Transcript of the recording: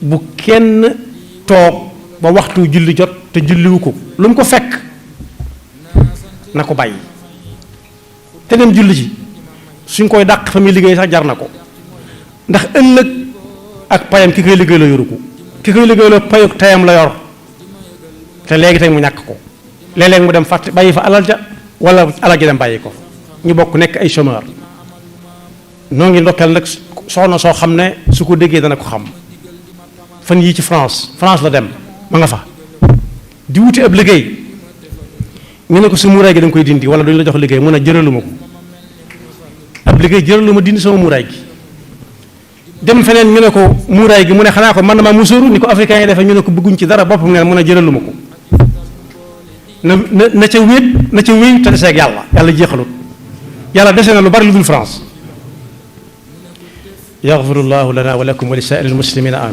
bu kenn toog ba waxtu julli jot te julliwu ko lu mu ko fekk na ko bàyyi te dem julli ji suñ koy dàq fa muy liggéey sax jar na ko ndax ëllëg ak payam ki koy liggéey la yoru ko ki koy liggéey la payuk tayam la yor te léegi tey mu ñàkk ko léeg-léeg mu dem fàtte bàyyi fa alal ja wala alal ja dem bàyyi ko ñu bokk nekk ay chômeur noo ngi ndokkeel nag soxna soo xam ne su ko déggee dana ko xam fan yii ci France la dem ma nga fa di wuti ab liggéey ñu ne ko su muuraay gi da nga koy dindi wala duñu la jox liggéey mun a jëraluma ko ab liggéey jëraluma dindi sama muuraay gi dem feneen ñu ne ko muuraay gi mu ne xanaa ko man na maa musóoru ni ko africain yi defee ñu ne ko bëgguñ ci dara boppam ngeen mun a jëraluma ko na ca wéy te deseeg yàlla jeexalut yàlla dese na lu bari lu dul France yaxfirullahu lana wa lakum wa li saa'iril muslimina amin